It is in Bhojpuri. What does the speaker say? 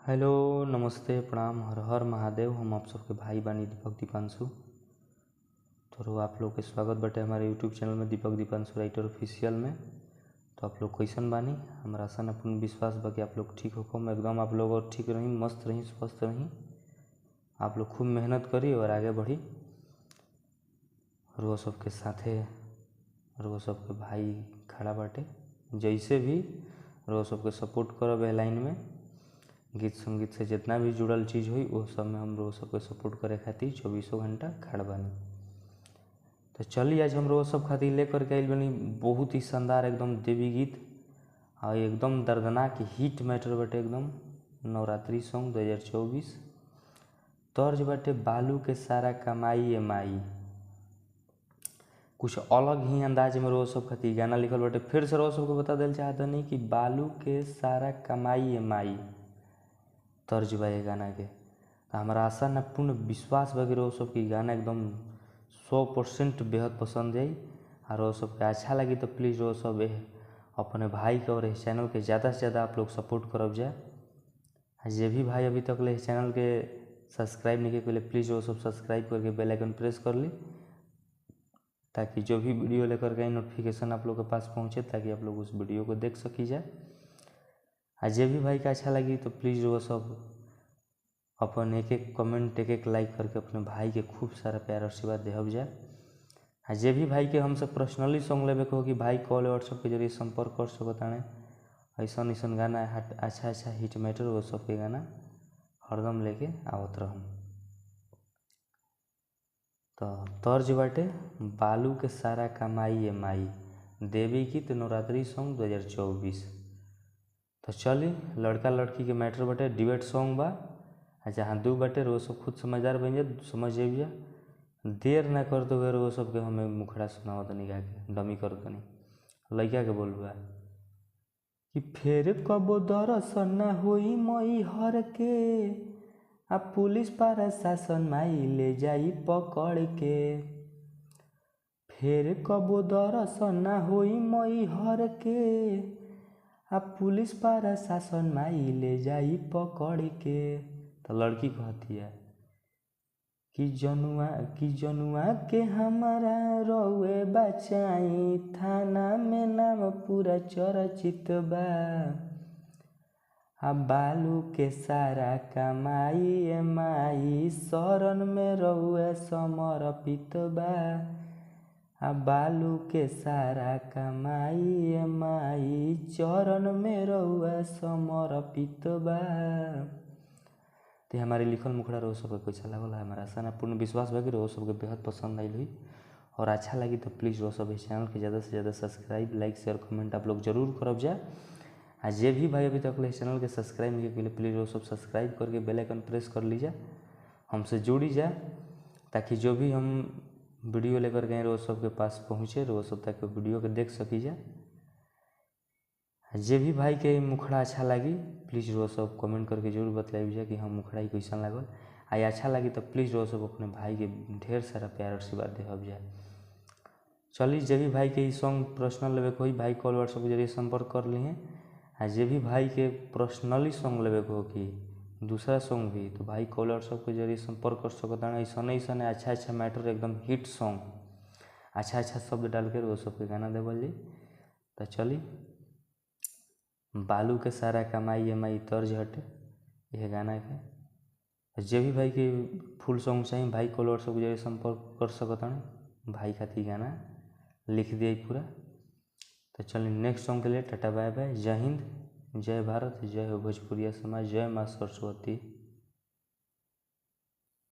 हेलो नमस्ते प्रणाम हर हर महादेव। हम आप सबके भाई बानी दीपक दीपांशु। तो आप लोग के स्वागत बाटे हमारे यूट्यूब चैनल में दीपक दीपांशु राइटर ऑफिशियल में। तो आप लोग कैसन बानी? हमारा आशा ना पूर्ण विश्वास बा कि आप लोग ठीक हो। एकदम आप लोग और ठीक रही, मस्त रही, स्वस्थ रही। आप लोग खूब मेहनत करी और आगे बढ़ी। और वो सबके साथे और वो सबके भाई खड़ा बाटे, जैसे भी और वो सबके सपोर्ट करब ए लाइन में। गीत संगीत से जितना भी जुड़ल चीज़ हुई वो सब में हम रोज सबके सपोर्ट करे खातिर 24 घंटा खड़ा बानी। तो चलिए आज हम रोज सब खातिर लेकर के आइल बानी बहुत ही शानदार एकदम देवी गीत और एकदम दर्दनाक हिट मैटर बाटे, एकदम नवरात्रि सॉन्ग 2024। तर्ज बाटे बालू के सारा कमाई ए माई। कुछ अलग ही अंदाज में रोज सब खातिर गाना लिखल बाटे। फिर से रोज सबके बता दिल चाहत नहीं कि बालू के सारा कमाई ए माई तर्ज बा ये गाना के। तो हमारा आशा न पूर्ण विश्वास बा कि रोज सबके गाना एकदम 100% बेहद पसंद आई और रोज सबके अच्छा लगी। तो प्लीज़ रोज सब अपने भाई के और इस चैनल के ज़्यादा से ज़्यादा आप लोग सपोर्ट करब जाए। जे भी भाई अभी तक ले इस चैनल के सब्सक्राइब नहीं किया प्लीज़ वो सब सब्सक्राइब करके बेल आइकन प्रेस कर ली, ताकि जो भी वीडियो लेकर के नोटिफिकेशन आप लोग के पास पहुँचे, ताकि आप लोग उस वीडियो को देख सकी जाए। और जे भी भाई का अच्छा लगी तो प्लीज़ वो सब अपन एक एक कमेंट एक एक लाइक करके अपने भाई के खूब सारा प्यार आशीर्वाद देहब जाए। आ जे भी भाई के हमसे पर्सनली सॉन्ग लेवे के हो कि भाई कॉल व्हाट्सअप के जरिए संपर्क कर सकताने। ऐसा ऐसा गाना अच्छा अच्छा हिट मैटर वो सब के गाना हरदम लेके आवत रहूँ। तो तर्ज बाटे बालू के सारा कमाई ए माई, देवी गीत नवरात्रि सॉन्ग 2024। तो चली लड़का लड़की के मैटर बाटे, डिबेट सॉन्ग बा। जहाँ दू बाटे रोज सब खुद समझदार बन जाए, समझ जाइए। देर ना कर दो रोज सबके हमें मुखड़ा सुनाओ तनी गा के डमी कर तनी लड़का के बोलबा कि फिर कबो दर्शन ना होई मई हर के, आ पुलिस प्रशासन माई ले जाई पकड़ के। फिर कबो दर्शन ना होई मई हर के, आ पुलिस प्रशासन माई ले जाई पकड़ के। तो लड़की कहती है कि जनुआ के हमारा रउए बचाई, थाना में नाम पूरा चर्चित बा। आ बालू के सारा कमाई ए माई, शरण में रउए समर्पित बा। आ बालू के सारा कमाई ए माई, चरण में रउए समर्पित बा। तो हमारे लिखल मुखड़ा रोज सबके कैसा लागल, हमारा आशा ना पूर्ण विश्वास बा कि रोज सबके बेहद पसंद आई हुई और अच्छा लगी। तो प्लीज़ रोज सब इस चैनल के ज़्यादा से ज़्यादा सब्सक्राइब लाइक शेयर कमेंट आप लोग जरूर करब जाए। आ जे भी भाई अभी तक इस चैनल के सब्सक्राइब नहीं किया प्लीज़ रोज सब सब्सक्राइब करके बेल आइकन प्रेस कर लीजिए, हमसे जुड़ी जाए, ताकि जो भी हम वीडियो लेकर गए रोज सबके पास पहुँचे, रोज सब ताकि वीडियो के देख सकी जाए। जे भी भाई के मुखड़ा अच्छा लगी प्लीज़ रोज सब कमेंट करके जरूर बतलाइए जाए कि हम मुखड़ा ही कैसन लागल। आ अच्छा लगी तो प्लीज़ रोज सब अपने भाई के ढेर सारा प्यार आशीर्वाद देहब जाए। चलिए जे भी भाई के ई सॉन्ग पर्सनल लेवे के होई भाई कॉल व्हाट्सअप के जरिए संपर्क कर लिए। आ जे भी भाई के पर्सनली सॉन्ग लेवे के हो कि दूसरा सॉन्ग भी तो भाई कॉल व्हाट्सअप के जरिए संपर्क कर सकता है। ऐसा ऐसा अच्छा अच्छा मैटर एकदम हिट सॉन्ग अच्छा अच्छा शब्द डाल के रोज सबके गाना देवल जी। तो चली बालू के सारा कमाई ए माई तर्ज हटे यह गाना के। जे भी भाई के फुल सॉन्ग चाहिए भाई कॉल व्हाट्सअप के जरिए संपर्क कर सकता है, भाई खातिर गाना लिख दिया पूरा। तो चलिए नेक्स्ट सॉन्ग के लिए टाटा बाय बाय, जय हिंद, जय भारत, जय हो भोजपुरिया समाज, जय माँ सरस्वती।